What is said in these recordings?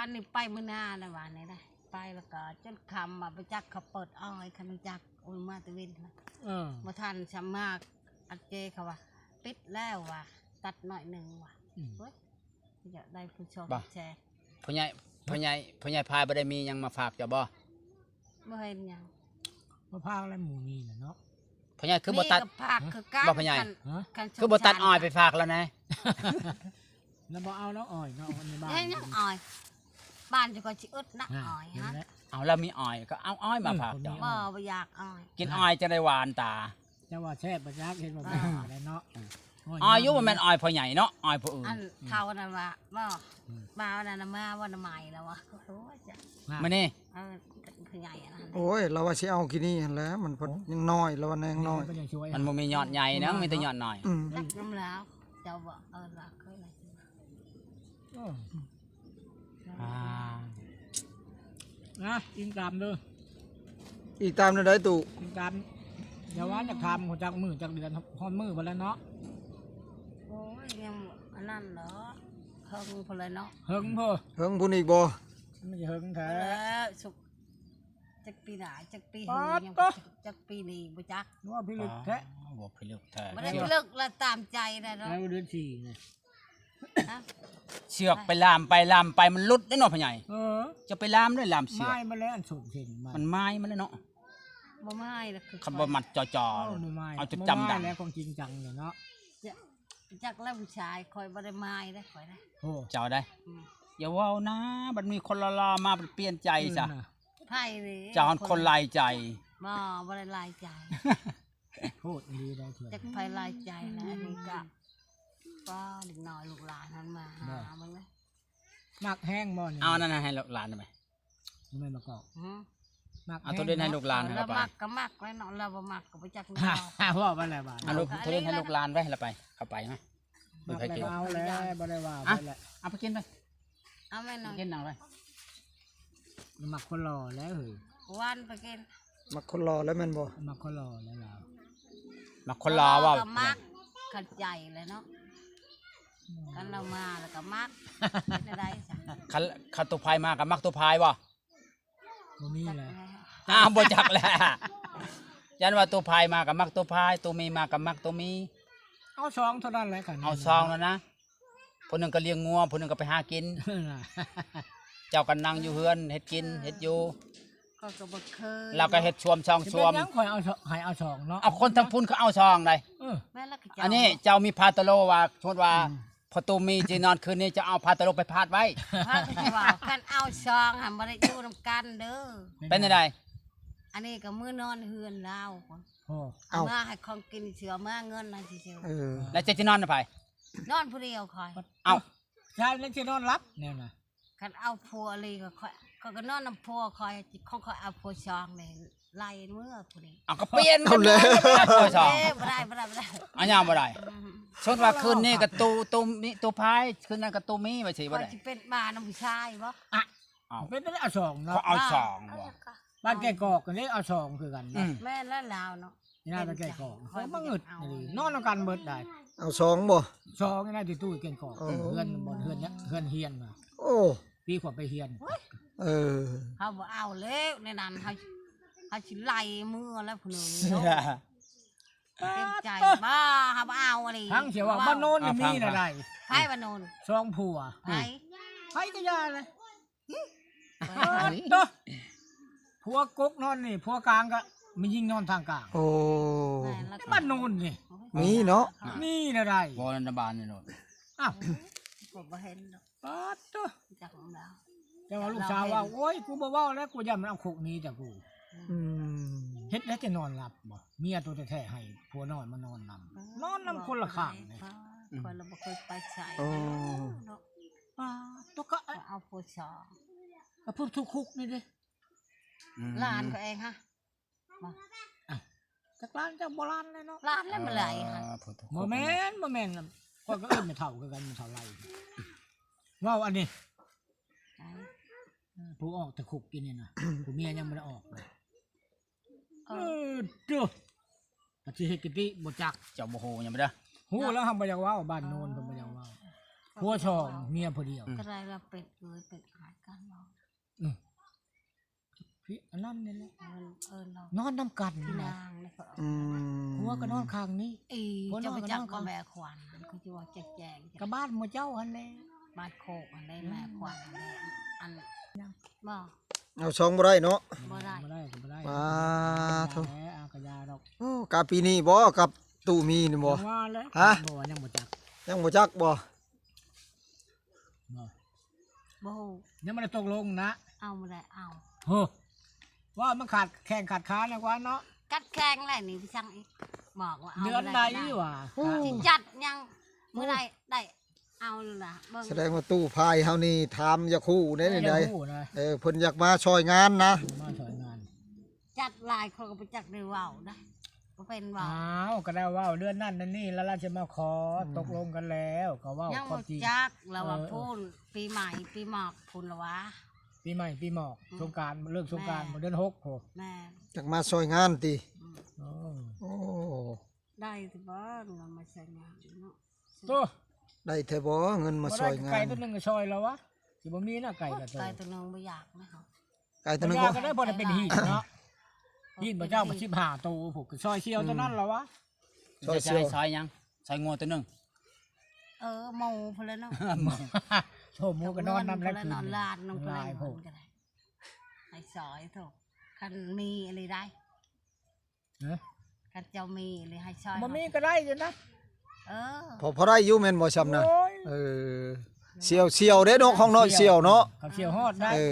ອັນນີ້ໄປມື້ໜ້າແລ້ວວ່ານີ້ນະ ໄປແລ້ວກໍຈົນຄ່ຳວ່າບໍ່ຈັກເຂົາເປີດອ້ອຍ ຄັນຈັກ ໂອ້ຍ ມາແຕ່ເວັນ ເອີ ບໍ່ທັນຊຳມາ ອັດເຈເຂົາວ່າປິດແລ້ວວ່າ ຕັດໜ້ອຍໜຶ່ງວ່າ ອືມ ໂອ້ຍ ຢາກໄດ້ຜູ້ຊອກແຊ. ພໍ່ໃຫຍ່ ພໍ່ໃຫຍ່ ພໍ່ໃຫຍ່ພາຍບໍ່ໄດ້ມີຫຍັງມາຝາກເຈົ້າບໍ່? ບໍ່ເຫັນຫຍັງ ມາຝາກແລ້ວໝູ່ນີ້ແຫຼະເນາະ. ພໍ່ໃຫຍ່ຄືບໍ່ຕັດ ມີກໍຝາກຄືກັນ ບໍ່ພໍ່ໃຫຍ່ ຄັນ ຮະ? ຄັນ ຄືບໍ່ຕັດອ້ອຍໄປຝາກລາວແດ່? ລາວບໍ່ເອົາເນາະອ້ອຍເນາະ ອັນນີ້ບ້ານ ແມ່ນຫຍັງອ້ອຍ ບ້ານເຈົ້າກໍຊິອຶດນະ ອ້ອຍ ເຫັນແລ້ວ ເອົາ ລາວມີອ້ອຍກໍເອົາອ້ອຍມາຝາກເຈົ້າ ບໍ່ ບໍ່ຢາກອ້ອຍ ກິນອ້ອຍຈັ່ງໄດ້ຫວານຕາ ເຈົ້າວ່າແຊບບໍ່ຈັກ ເຫັນບໍ່ ອ່າ ແລ້ວເນາະ ອ້ອຍຢູ່ ບໍ່ແມ່ນອ້ອຍພໍ່ໃຫຍ່ເນາະ ອ້ອຍຜູ້ອື່ນ ອັນເຖົ້ານັ້ນວ່າ ບໍ່ ອືມ ບ່າວນັ້ນນະ ມາບໍ່ນະ ໃໝ່ແລ້ວວ່າ ໂອ້ຍ ມານີ້ ເອີ ຜູ້ໃຫຍ່ອັນນັ້ນ ໂອ້ຍ ລາວວ່າຊິເອົາຂີ້ໜີຫັ້ນແຫຼະ ມັນເພິ່ນຍັງນ້ອຍ ລາວວ່າຍັງນ້ອຍ ມັນບໍ່ມີຍອດໃຫຍ່ນະ ມີແຕ່ຍອດນ້ອຍ ອືມ ຈັກນຳລາວ ເຈົ້າບໍ່ ເອີ ລາວເຄີຍ ໂອ້ ອ່າ ນະ ອີງຕາມເດີ ອີງຕາມແນວໃດຕູ້? ອີງຕາມ ຢ່າວ່າຢາກຖາມ ຮູ້ຈັກມື້ຈັກເດືອນ ຮອດມື້ພຸ້ນແຫຼະເນາະ ໂອ້ຍ ຍັງອັນນັ້ນເນາະ ເຫິງພຸ້ນແຫຼະເນາະ ເຫິງພຸ້ນ ເຫິງພຸ້ນອີກບໍ່? ມັນຊິເຫິງແທ້ ແລ້ວ ຈັກປີໜ້າ ຈັກປີເຮີ ປາດ ຍັງ ໂຕ ຈັກປີນີ້ບໍ່ຈັກ ວ່າພິລຶກແທ້ ອໍ ວ່າພິລຶກແທ້ ບໍ່ໄດ້ພິລຶກລະຕາມໃຈນະເນາະ ແລ້ວເດືອນສີ່ນີ້ ຮະ ເຊືອກໄປລາມໄປລາມໄປ ມັນຫຼຸດເດ້ເນາະພໍ່ໃຫຍ່ ເອີ ຈະໄປລາມໄດ້ລາມເຊືອກ ໝາຍມາແລ້ວ ອັນສົມເສັນມາ ມັນໝາຍມາແລ້ວເນາະ ບໍ່ໝາຍລະ ຄັນບໍ່ມັດຈ່ອໆ ເອີ ບໍ່ໝາຍ ເອົາຈົນຈຳດັງ ບໍ່ໝາຍແລ້ວ ຂອງຈິງຈັງເນາະ ຈະ ຈັກແລ້ວຜູ້ຊາຍ ຂ້ອຍບໍ່ໄດ້ໝາຍເດ້ຂ້ອຍນະ ໂອ້ ເຈົ້າໄດ໋ ອືມ ຢ່າເວົ້ານະ ບັດມີຄົນຫຼໍ່ໆມາ ບັດປ່ຽນໃຈຊະ ເອີນະ ໃຜນີ້ ເຈົ້າຫັ້ນຄົນຫຼາຍໃຈ ບໍ່ ບໍ່ໄດ້ຫຼາຍໃຈ ໂພດອີ່ຫຼີໄດ໋ເທື່ອ ຈັກໃຜຫຼາຍໃຈລະ ອັນນີ້ກະ ປ້າ ເດັກນ້ອຍລູກຫຼານຫັ້ນມາຫາເບິ່ງເດ້ ມັກແຮງບໍ່ນີ້ ເອົາອັນນັ້ນໃຫ້ລູກຫຼານໄປ ບໍ່ແມ່ນມາກອກ ຫື ມັກ ເອົາທຸເລນໃຫ້ລູກຫຼານ ລາວມັກກໍມັກແລ້ວເນາະ ລາວບໍ່ມັກກໍບໍ່ຈັກເນາະ ເວົ້າໄປແລ້ວບາດ ເອົາທຸເລນໃຫ້ລູກຫຼານໄປ ລະໄປ ເອົາໄປ ມັກແລ້ວກໍເອົາແຫຼະ ບໍ່ໄດ້ວ່າໄປແຫຼະ ເອົາໄປກິນໄປ ເອົາແມ່ນ້ອຍ ກິນເອົາໄປ ມັກຄົນຫຼໍ່ແລ້ວເຮີຍ ຫວານໄປກິນ ມັກຄົນຫຼໍ່ແລ້ວແມ່ນບໍ່? ມັກຄົນຫຼໍ່ແລ້ວລາວ ມັກຄົນຫຼໍ່ເວົ້າ ກໍມັກ ຄັນໃຈແຫຼະເນາະ ອືມ ຄັນລາວມາແລ້ວກໍມັກ ເຮັດແນວໃດຊະ ຄັນ ຄັນຕູ້ພາຍມາກໍມັກຕູ້ພາຍບໍ່? ບໍ່ມີແຫຼະ ຈັກແລ້ວ ອ້າວ ບໍ່ຈັກແລ້ວ ຢ້ານວ່າຕູ້ພາຍມາກໍມັກຕູ້ພາຍ ຕູ້ມີມາກໍມັກຕູ້ມີ ເອົາສອງເທົ່ານັ້ນແຫຼະ ເອົາສອງແລ້ວນະ ຜູ້ໜຶ່ງກໍລ້ຽງງົວ ຜູ້ໜຶ່ງກໍໄປຫາກິນ ເຈົ້າກໍນັ່ງຢູ່ເຮືອນເຮັດກິນ ເອີ ເຮັດຢູ່ ຂ້ອຍກໍບໍ່ເຄີຍ ລາວກໍເຮັດຊວມສອງຊວມ ຊິເປັນຫຍັງຂ້ອຍເອົາສອງ ໃຫ້ເອົາສອງເນາະ ເອົາຄົນທາງພຸ້ນເຂົາເອົາສອງໃດ໋ ເອີ ແມ່ນລະ ອັນນີ້ເຈົ້າມີຜ້າຕະໂລວ່າ ສົມມຸດວ່າ ພໍ່ຕູ້ມີຊິນອນຄືນນີ້ ເຈົ້າເອົາຜ້າຕະໂລໄປພາດໄວ້ ພາດໄວ້ວ່າ ຄັນເອົາສອງຫັ້ນບໍ່ໄດ້ຢູ່ນຳກັນເດີ ເປັນຈັ່ງໃດ ອັນນີ້ກໍມື້ນອນເຮືອນລາວ ໂອ້ ເອົາມາໃຫ້ຂອງກິນຊື່ ເອົາມາເງິນໃຫ້ຊື່ ເອີ ແລ້ວເຈົ້າຊິນອນນຳໃຜ? ນອນຜູ້ດຽວຂ້ອຍ ເອົ້າ ຊາຍນັ້ນຊິນອນຫຼັບແນວນະ ຄັນເອົາຜົວອີ່ຫຼີກໍຂ້ອຍ ຂ້ອຍກໍນອນນຳຜົວຂ້ອຍ ຂອງຂ້ອຍເອົາຜົວສອງນີ້ ໄລ່ເມືອຜູ້ນີ້ ເອົາກໍປ່ຽນກັນ ເອົາແລ້ວ ຜົວສອງ ເອີ ບໍ່ໄດ້ ບໍ່ໄດ້ ບໍ່ໄດ້ ອັນຫຍັງບໍ່ໄດ້ ອືມ ສົມມຸດວ່າຄືນນີ້ກໍຕູ້ ຕູ້ມີ ຕູ້ພາຍ ຄືນນັ້ນກໍຕູ້ມີ ວ່າຊິບໍ່ໄດ້ ຂ້ອຍຊິເປັນບ້ານຳຜູ້ຊາຍບໍ່? ອະ ເອົາ ເປັນໄດ້ເອົາສອງເນາະ ເອົາສອງບໍ່? ບ້ານແກ່ງກອກກໍໄດ້ເອົາສອງຄືກັນ ອືມ ແມ່ນແລ້ວລາວເນາະ ນີ້ນະ ແກ່ງກອກ ເຂົາມາງຶດອີ່ຫຼີ ນອນນຳກັນເບິດໄດ໋ ເອົາສອງບໍ່? ສອງນີ້ນະ ທີ່ຕູ້ແກ່ງກອກ ເອີ ເຮືອນ ບ່ອນເຮືອນ ເຮືອນຮຽນນະ ໂອ້ ປີກວ່າໄປຮຽນ ເອີ ເຮົາບໍ່ເອົາແລ້ວໃນນັ້ນ ເຮົາ ເຮົາຊິໄລ່ເມືອແລ້ວຜູ້ໜຶ່ງເນາະ ເຕັມໃຈ ບໍ່ ເຮົາບໍ່ເອົາອີ່ຫຼີ ທັງເສຍວ່າບ້ານໂນນນີ້ມີນະໄດ໋ ໃຜບ້ານໂນນ ສອງຜົວ ໃຜ ໃຜກໍຢ່າເລີຍ ເອີ ໂຕ ຜົວກົກນອນນີ້ ຜົວກາງກໍແມ່ຍິງນອນທາງກາງ ໂອ້ ແມ່ນລະ ໃນບ້ານໂນນນີ້ ມີເນາະ ມີນະໄດ໋ ບໍ່ນະບ້ານນີ້ໂລດ ອ້າວ ກໍບໍ່ເຫັນດອກ ປາດໂຕ ຈັກຂອງລາວ ແຕ່ວ່າລູກສາວວ່າ ໂອ້ຍ ກູບໍ່ເວົ້າແລ້ວ ກູຢ້ານມັນເອົາຄົກໜີຈາກກູ ອືມ ເຮັດແລ້ວຈະນອນຫຼັບບໍ່? ເມຍໂຕແທ້ໆໃຫ້ຜົວນ້ອຍມານອນນຳ ນອນນຳຄົນລະຂ້າງນີ້ ຂ້ອຍລະບໍ່ເຄີຍໄປໃສ ໂອ້ ເນາະ ປາດໂຕ ກໍເອົາຜົວສອງ ກໍຜູ້ທຸກຄຸກນີ້ເດ້ ອືມ ຫຼານກໍເອງຫະ ບໍ່ ອ່ະ ຈັກຫຼານຈັກບໍ່ຫຼານແຫຼະເນາະ ຫຼານແລ້ວ ອ່າ ມາໄລ່ຫະ ບໍ່ແມ່ນ ບໍ່ແມ່ນ ຂ້ອຍກໍເອີ້ນແມ່ເຖົ້າຄືກັນ ແມ່ເຖົ້າໄລ່ ເວົ້າອັນນີ້ ໃຜ ຜູ້ອອກແຕ່ຄຸກກິນນີ້ນະ ຜູ້ເມຍຍັງບໍ່ໄດ້ອອກນະ ເອີ ເອີ ເດີ ປະເທດກະຕິບໍ່ຈັກ ເຈົ້າບໍ່ຮູ້ຫຍັງບໍ່ໄດ້ ຮູ້ແລ້ວ ເຮົາບໍ່ຢາກເວົ້າ ບ້ານໂນນເພິ່ນບໍ່ຢາກເວົ້າ ຜົວສອງ ເມຍຜູ້ດຽວ ກໍໄດ້ວ່າເປັນເອີຍເປັນອ້າຍກັນ ນອນນີ້ແຫຼະ ເອີ ນອນນຳກັນນີ້ແຫຼະ ນາງນີ້ກໍ ອືມ ຜົວກໍນອນຂ້າງນີ້ ອີ ເຈົ້າບໍ່ຈັກວ່າແມ່ຂວັນ ຄືຊິວ່າແຈ້ງໆ ກໍບ້ານໝູ່ເຈົ້າຫັ້ນແຫຼະ ບ້ານໂຄກຫັ້ນແຫຼະ ແມ່ຂວັນຫັ້ນແຫຼະ ອັນ ບໍ່ ເອົາຊ່ອງບໍ່ໄດ້ເນາະ ບໍ່ໄດ້ ບໍ່ໄດ້ກໍບໍ່ໄດ້ ປາໂທ ແຫຼະ ອາກະຢາດອກ ໂອ້ ກະປີນີ້ບໍ່ ກັບຕູ້ມີນີ້ບໍ່ ວ່າແລ້ວ ຮະ ບໍ່ ຍັງບໍ່ຈັກ ຍັງບໍ່ຈັກບໍ່ ບໍ່ ບໍ່ ຍັງບໍ່ໄດ້ຕົກລົງນະ ເອົາບໍ່ໄດ້ ເອົາ ໂຫ ວ່າມັນຂາດແຂ້ງຂາດຂາແລ້ວກວ່າເນາະ ກັດແຂງແລ້ວນີ້ໄປສັ່ງອີກ ບອກວ່າເອົາ ເດືອນໃດຫວາ ຊິຈັດຫຍັງ ມື້ໃດໄດ້ ເອົາລະເບິ່ງ ສະແດງວ່າຕູ້ພາຍເຮົານີ້ຖາມຢາກຮູ້ແດ່ນີ້ໃດ ເອີ ຢາກຮູ້ນະ ເອີ ເພິ່ນຢາກມາຊ່ອຍງານນະ ມາຊ່ອຍງານ ຈັດຫຼາຍຄົນກໍບໍ່ຈັກໄດ້ເວົ້ານະ ບໍ່ເປັນເວົ້າ ອ້າວ ກໍໄດ້ເວົ້າເດືອນນັ້ນເດືອນນີ້ ລະລາຊິມາຂໍ ອືມ ຕົກລົງກັນແລ້ວ ກໍເວົ້າ ຍັງບໍ່ຈັກ ລະວ່າ ເອີ ພຸ້ນ ປີໃໝ່ປີໝອກພຸ້ນລະວ່າ ປີໃໝ່ປີໝອກ ອືມ ສົງການ ເລີກສົງການ ແມ່ນ ເດືອນຫົກພຸ້ນ ແມ່ນ ຢາກມາຊ່ອຍງານຕິ ອືມ ໂອ້ ໂອ້ ໄດ້ແທ້ບໍ່ເງິນມາຊ່ອຍງານເນາະ ໂຕ ໄດ້ແທ້ບໍ່ເງິນມາຊ່ອຍງານ ໄກ່ຕົວໜຶ່ງກໍຊ່ອຍແລ້ວວະ ຊິບໍ່ມີນະໄກ່ກັບໂຕ ໄກ່ຕົວໜຶ່ງບໍ່ຢາກນະເຮົາ ໄກ່ຕົວໜຶ່ງກໍ ບໍ່ຢາກກໍໄດ້ ບໍ່ໄດ້ເປັນຮີດເນາະ ຮີດບໍ່ເຈົ້າກໍສິບຫ້າໂຕພຸ້ນ ກໍຊ່ອຍສ່ຽວຕົວນັ້ນແລ້ວວະ ອືມ ຊ່ອຍສ່ຽວ ຊ່ອຍຫຍັງ ຊ່ອຍງົວຕົວໜຶ່ງ ເອີ ໝູພຸ້ນແຫຼະເນາະ ໂທ ໝູກໍນອນນຳແລ້ວ ນອນລານນຳ ຫຼາຍໂພດ ໃຫ້ຊ່ອຍໂທ ຄັນມີອີ່ຫຼີໄດ ຮະ ຄັນເຈົ້າມີອີ່ຫຼີໃຫ້ຊ່ອຍ ບໍ່ມີກໍໄດ້ຢູ່ນະ ເອີ ພໍ ພໍໄດ້ຢູ່ແມ່ນບໍ່ຊ່ຳນະ ໂອ້ຍ ເອີ ສ່ຽວ ສ່ຽວເດ້ເນາະ ຂອງນ້ອຍສ່ຽວເນາະ ຄັນສ່ຽວຮອດໄດ້ ເອີ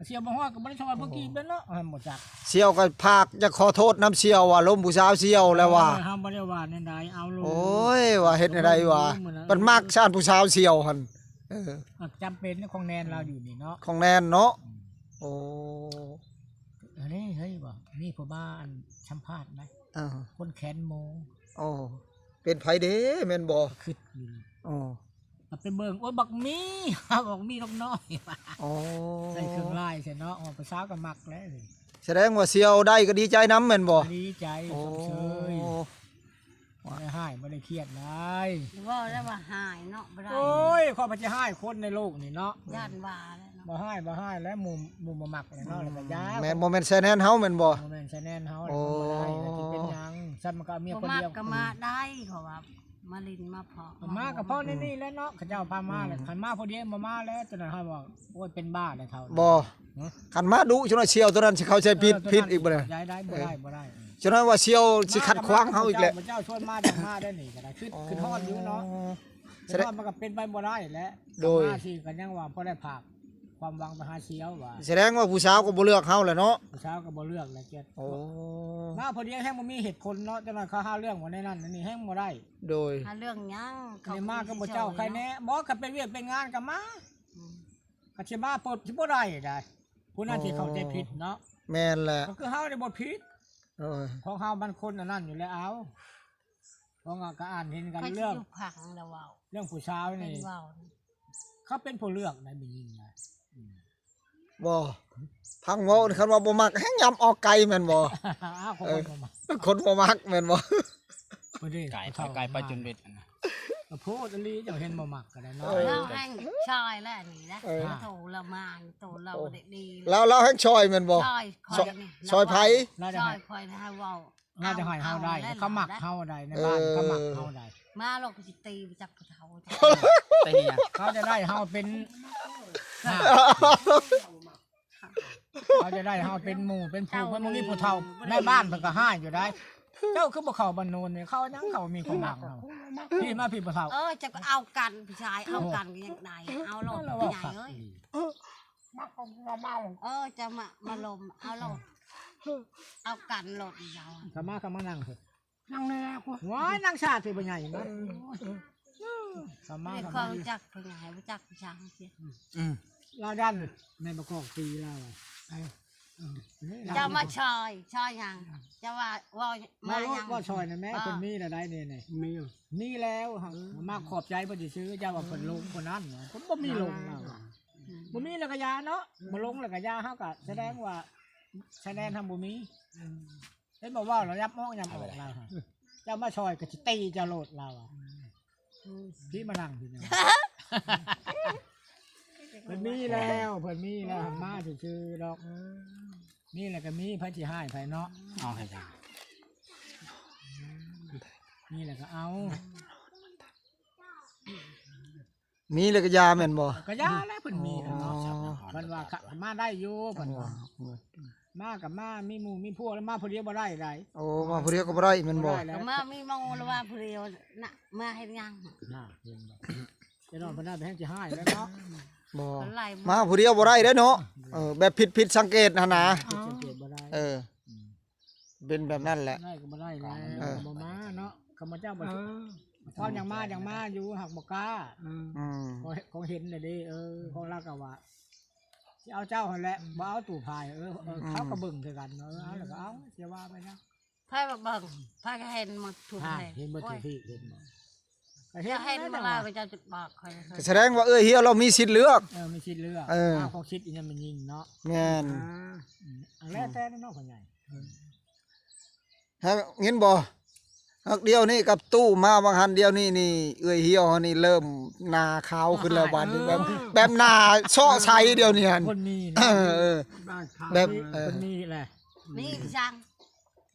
ສ່ຽວບໍ່ຮອດກໍບໍ່ໄດ້ຊ່ອຍເພິ່ນກີບເດ້ເນາະ ບໍ່ຈັກ ສ່ຽວກໍພາກຢາກຂໍໂທດນຳສ່ຽວວ່າລົມຜູ້ສາວສ່ຽວແລ້ວວ່າ ເອີ ເຮົາບໍ່ໄດ້ວ່າແນວໃດ ເອົາໂລດ ໂອ້ຍ ວ່າເຮັດແນວໃດວ່າ ເພິ່ນມັກຊານຜູ້ສາວສ່ຽວຫັ້ນ ເອີ ກໍຈຳເປັນຂອງແນນລາວຢູ່ນີ້ເນາະ ຂອງແນນເນາະ ອືມ ໂອ້ ອັນນີ້ເຮີ້ຍ ວ່າມີຜູ້ມາອັນສຳພາດນະ ເອີ ຄົນແຂນໝູ ໂອ້ ເປັນໃຜເດ້ ແມ່ນບໍ່ ຄຶດຢູ່ ໂອ້ ກໍໄປເບິ່ງ ໂອ້ຍ ບັກໝີ ບັກໝີນ້ອຍ ໂອ້ ໃສ່ເຄື່ອງລາຍໃສ່ເນາະ ອອກໄປສາວກໍມັກແລ້ວ ສະແດງວ່າສ່ຽວໄດ້ກໍດີໃຈນຳແມ່ນບໍ່ ດີໃຈ ໂອ້ ຊົມເຊີຍ ບໍ່ໄດ້ຮ້າຍບໍ່ໄດ້ຄຽດຫຼາຍ ເວົ້າແລ້ວວ່າຮ້າຍເນາະ ບໍ່ໄດ້ ໂອ້ຍ ຂ້ອຍບໍ່ຊິຮ້າຍຄົນໃນໂລກນີ້ເນາະ ຢ້ານວ່າແລ້ວເນາະ ບໍ່ຮ້າຍ ບໍ່ຮ້າຍແລ້ວ ໝູ່ ໝູ່ບໍ່ມັກແລ້ວເນາະ ແລ້ວກໍຢ່າ ແມ່ນ ບໍ່ແມ່ນໃສ່ແນນເຮົາແມ່ນບໍ່ ບໍ່ແມ່ນໃສ່ແນນເຮົາ ໂອ້ ແລ້ວມັນບໍ່ໄດ້ ແລ້ວຊິເປັນຫຍັງ ຊັ້ນມັນກໍເອົາເມຍຄົນດຽວ ມາກໍມາໄດ້ ເພາະວ່າມາຫຼິ້ນມາເພາະ ກໍມາກໍເພາະໃນນີ້ແຫຼະເນາະ ເຂົາເຈົ້າພາມາແຫຼະ ອືມ ຄັນມາຜູ້ດຽວບໍ່ມາແລ້ວ ຈະນັ້ນເຮົາວ່າ ໂອ້ຍ ເປັນບ້າແລ້ວເຖົ້າ ບໍ່ ຮະ ຄັນມາດຸ ຈົນວ່າສ່ຽວຕົວນັ້ນຊິເຂົ້າໃຈຜິດ ເອີ ຕົວນັ້ນ ຜິດອີກບໍ່ໄດ້ ບໍ່ໄດ້ ບໍ່ໄດ້ ຈົນວ່າສ່ຽວຊິຂັດຂວາງເຮົາອີກແຫຼະ ເຈົ້າ ເຈົ້າຊວນມາຢາກມາໄດ້ນີ້ກໍໄດ້ ຄິດ ອໍ ຄິດຮອດຢູ່ເນາະ ສະແດງ ຄິດຮອດມັນກໍເປັນໄປບໍ່ໄດ້ແຫຼະ ໂດຍ ມາຊິກໍຍັງວ່າພໍໄດ້ຝາກຄວາມຫວັງໄປຫາສ່ຽວວ່າ ສະແດງວ່າຜູ້ສາວກໍບໍ່ເລືອກເຮົາແຫຼະເນາະ ຜູ້ສາວກໍບໍ່ເລືອກແຫຼະ ເຈັດ ໂອ້ ມາພໍດຽວແຮງບໍ່ມີເຫດຜົນເນາະ ຈັກໜ້ອຍເຂົາຫາເລື່ອງວ່າໃນນັ້ນໃນນີ້ແຮງບໍ່ໄດ້ ໂດຍ ຫາເລື່ອງຫຍັງ ເຂົາ ນີ້ມາກໍບໍ່ເຈົ້າໃຄແນ່ ບໍ່ ຄັນເປັນວຽກເປັນງານກໍມາ ອືມ ກໍຊິມາເປີດ ຊິບໍ່ໄດ້ໃດ ຜູ້ນັ້ນຊິເຂົ້າໃຈຜິດເນາະ ແມ່ນແຫຼະ ກໍຄືເຮົານີ້ບໍ່ຜິດ ເອີ ຂອງເຮົາມັນຄົນອັນນັ້ນຢູ່ແລ້ວ ເອົາ ເພາະວ່າກໍອ່ານເຫັນກັນເລື່ອງ ເລື່ອງຜູ້ສາວນີ້ ເຂົາເປັນຜູ້ເລືອກໃດ ແມ່ຍິງນະ ອືມ ບໍ່ ຟັງເວົ້າ ຄັນວ່າບໍ່ມັກແຮງຍຳອອກໄກແມ່ນບໍ່ ອ້າວ ຄົນບໍ່ມັກ ເອີ ຄົນບໍ່ມັກແມ່ນບໍ່ ໄກ ໄກໄປຈົນເບັດ ໂພດອີ່ຫຼີ ເຈົ້າເຫັນບໍ່ມັກກໍໄດ້ເນາະ ເອີ ລາວແຮ່ງຊອຍແລ້ວນີ້ນະ ເອີ ໂຕລະມານ ໂຕລາວບໍ່ໄດ້ດີ ລາວ ລາວແຮ່ງຊອຍແມ່ນບໍ່ ຊອຍຂ້ອຍນີ້ ຊອຍໃຜ ຊອຍຂ້ອຍໃຫ້ເວົ້າ ລາວຈະໃຫ້ເຮົາໄດ້ ເຂົາມັກເຮົາໄດ້ ໃນບ້ານເຂົາມັກເຮົາໄດ້ ມາລອກຊິຕີໄປຈັກຜູ້ເຖົ້າ ຕີຫຍັງ ເຂົາຈະໄດ້ເຮົາເປັນ ເຂົາຈະໄດ້ເຮົາເປັນໝູ່ເປັນຜູ້ ເພິ່ນບໍ່ມີຜູ້ເຖົ້າ ໃນບ້ານເພິ່ນກໍຮ້າຍຢູ່ໄດ ເຈົ້າຄືບໍ່ເຂົ້າບ້ານໂນນນີ້ ເຂົາຍັງເຂົາມີຄວາມຫວັງເຮົາ ພີ່ມາ ພີ່ຜູ້ເຖົ້າ ເອີ ເຈົ້າກໍເອົາກັນ ຜູ້ຊາຍເອົາກັນກໍຍັງໄດ້ ເອົາໂລດ ຜູ້ໃຫຍ່ເອີຍ ມັກກໍບໍ່ເມົາ ເອີ ເຈົ້າມາ ມາລົມ ເອົາໂລດ ເອົາກັນໂລດ ເຈົ້າ ເຂົ້າມາ ເຂົ້າມານັ່ງເພິ່ນ ນັ່ງແນ່ ວ້າຍ ນັ່ງຊາດຊິບໍ່ໃຫຍ່ນະ ສາມາດ ເຂົາຮູ້ຈັກເພິ່ນໃຫ້ຮູ້ຈັກຜູ້ຊ່າງເສຍ ອືມ ລາວຢ້ານແມ່ນບໍ່ກອກຕີລາວ ເອີ ເຈົ້າມາຊ່ອຍ ຊ່ອຍຫຍັງ ເຈົ້າວ່າເວົ້າມາຫຍັງ ມາຊ່ອຍນະແມ່ ເພິ່ນມີແລ້ວໃດນີ້ ມີ ມີແລ້ວ ມາຂອບໃຈເພິ່ນຊື່ໆ ເຈົ້າວ່າເພິ່ນລົງຄົນນັ້ນ ເພິ່ນບໍ່ມີລົງລາວ ອືມ ບໍ່ມີແລ້ວກໍຢ່າເນາະ ບໍ່ລົງແລ້ວກໍຢ່າ ເຮົາກໍສະແດງວ່າ ສະແດງທຳບໍ່ມີ ອືມ ເຫັນບໍ່ ເວົ້າແລ້ວຍຳອອກຍຳອອກລາວ ເຈົ້າມາຊ່ອຍກໍຊິຕີເຈົ້າໂລດລາວ ອືມ ພີ່ມານັ່ງພີ່ ເພິ່ນມີແລ້ວ ເພິ່ນມີແລ້ວ ມາຊື່ໆດອກ ອືມ ມີແລ້ວກໍມີ ໃຜຊິຮ້າຍໃຜເນາະ. ເອົາໃຫ້ຈ້າ ມີແລ້ວກໍເອົາ ມີແລ້ວກໍຢ່າແມ່ນບໍ່? ກໍຢ່າແຫຼະ ເພິ່ນມີແລ້ວເນາະ. ອໍ ເພິ່ນວ່າ ມາໄດ້ຢູ່ ເພິ່ນວ່າ ມາກໍມາ ມີໝູ່ມີພວກ ແລ້ວມາຜູ້ດຽວບໍ່ໄດ້ໃດ. ໂອ້ ມາຜູ້ດຽວກໍບໍ່ໄດ້ແມ່ນບໍ່? ບໍ່ໄດ້ແຫຼະ ກໍມາມີໝູ່ ຫຼືວ່າຜູ້ດຽວນະ ມາເຮັດຫຍັງ? ນະ ເຫັນບໍ່? ເຈົ້ານ້ອງເພິ່ນນະແຮງຊິຮ້າຍແລ້ວເນາະ. ບໍ່ ມາຜູ້ດຽວບໍ່ໄດ້ເດ້ເນາະ. ເອີ ແບບຜິດ ຜິດສັງເກດຫັ້ນນະ. ຜິດສັງເກດບໍ່ໄດ້. ເອີ ເປັນແບບນັ້ນແຫຼະ ໄດ້ກໍບໍ່ໄດ້ແຫຼະ. ເອີ ບໍ່ມາເນາະ ຂ້າພະເຈົ້າບໍ່ ເອີ ເວົ້າຫຍັງມາຫຍັງມາຢູ່ ຫາກບໍ່ກ້າ. ອືມ ອືມ ຂອງ ຂອງເຫັນນະເດ້. ເອີ ຂອງລາວກໍວ່າ ຊິເອົາເຈົ້າຫັ້ນແຫຼະ ບໍ່ເອົາຕູ້ພາຍ. ເອີ ເອີ ເຂົາກໍເບິ່ງຄືກັນເນາະ. ເອີ ເອົາແລ້ວກໍເອົາ ຊິວ່າໄປນະ. ໃຜມາເບິ່ງ ໃຜກໍເຫັນໝົດທຸກແຫ່ງ. ເຫັນເບິດທຸກທີ່ ເຫັນບໍ່? ກໍເຫັນ ເຈົ້າເຫັນມາແລ້ວ ກໍເຈົ້າຈະບອກຂ້ອຍ. ກໍສະແດງວ່າເອື້ອຍຮຽວລາວມີສິດເລືອກ. ເອີ ມີສິດເລືອກ. ເອີ ເອົາຂອງສິດອີ່ຫຍັງແມ່ນຍິງເນາະ. ແມ່ນ. ອືມ ອັນແລ້ວແຕ່ເນາະ ພໍ່ໃຫຍ່. ເອີ ເຫັນບໍ່? ຫາກດຽວນີ້ກັບຕູ້ມາຫວ່າງຫັ້ນ ດຽວນີ້ນີ້ ເອື້ອຍຮຽວເຮົານີ້ເລີ່ມໜ້າຂາວຂຶ້ນແລ້ວ. ບາດນີ້ແບບ ແບບໜ້າເຊາະໃສດຽວນີ້ຫັ້ນ. ຄົນມີເນາະ. ເອີ ເອີ ແບບ ເອີ ຄົນມີແຫຼະ. ມີຈັ່ງ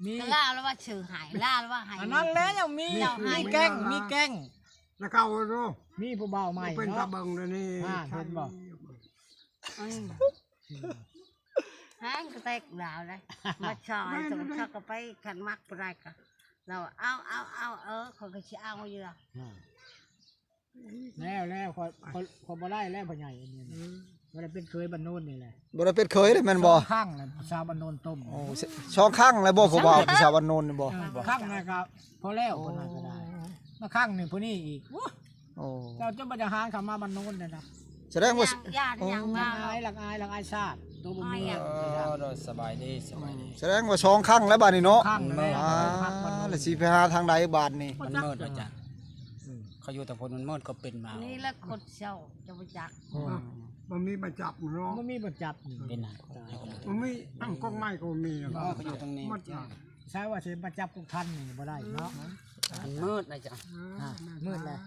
ມີ ກໍລາວລະວ່າຊື່ໃຫ້ ລາວລະວ່າໃຫ້. ອັນນັ້ນແຫຼະ ຍັງມີ ມີແກ້ງ ມີແກ້ງ ແລ້ວເຂົາເນາະ ມີຜູ້ບ່າວໃໝ່ເນາະ. ເປັນຕາເບິ່ງດຽວນີ້ ເຫັນບໍ່? ອືມ ແຮງກະແຕກລາວເດ້ ມາຊ່ອຍ. ເຂົາກໍໄປ ຄັນມັກຜູ້ໃດກໍລາວເອົາ ເອົາ ເອົາ ເອີ ຂ້ອຍກໍຊິເອົາຢູ່ລະ. ແລ້ວ ແລ້ວ ຂ້ອຍ ຂ້ອຍ ຂ້ອຍບໍ່ໄດ້ແລ້ວ ພໍ່ໃຫຍ່ອັນນີ້. ບໍ່ໄດ້ເປັນເຂີຍບ້ານໂນນນີ້ແຫຼະ. ບໍ່ໄດ້ເປັນເຂີຍເລີຍແມ່ນບໍ່? ສອງຄັ້ງແລ້ວ ສາວບ້ານໂນນຕົ້ມ. ໂອ້ ສ- ສອງຄັ້ງແລ້ວບໍ່ ຜູ້ບ່າວ ສາວບ້ານໂນນນີ້ບໍ່? ເອີ ຄັ້ງນັ້ນກໍພໍແລ້ວ ຜູ້ນັ້ນກໍໄດ້. ມາຄັ້ງໜຶ່ງຜູ້ນີ້ອີກ. ໂອ້ ໂອ້ ເຈົ້າຈະບໍ່ຢາກຫານເຂົ້າມາບ້ານໂນນເດ້ນະ. ສະແດງວ່າ ຢ້ານຫຍັງວ່າ ລັກອາຍ ລັກອາຍ ລັກອາຍຊາດ ໂຕບໍ່ມີ. ເອີ ໂດຍ ສະບາຍດີ ສະບາຍດີ. ສະແດງວ່າສອງຄັ້ງແລ້ວບາດນີ້ເນາະ. ຄັ້ງແລ້ວ ອ່າ ແລ້ວຊິໄປຫາທາງໃດບາດນີ້? ມັນມືດແລ້ວຈ້ະ. ເຂົາຢູ່ແຕ່ພຸ້ນ ມັນມືດ ກໍເປັນມາ. ນີ້ລະຄົນເຊົາ ຈະບໍ່ຈັກ. ອືມ ບໍ່ມີບັນຈັບເນາະ. ບໍ່ມີບັນຈັບນີ້ ເປັນຫຍັງ? ບໍ່ມີ ທາງກົກໄມ້ກໍບໍ່ມີ. ເອີ ເຂົາຢູ່ທາງນີ້ໝົດ. ໃຊ່ວ່າຊິມາຈັບກົກທັນນີ້ບໍ່ໄດ້ເນາະ. ມັນມືດນະຈະ. ອ່າ ມືດແລ້ວ.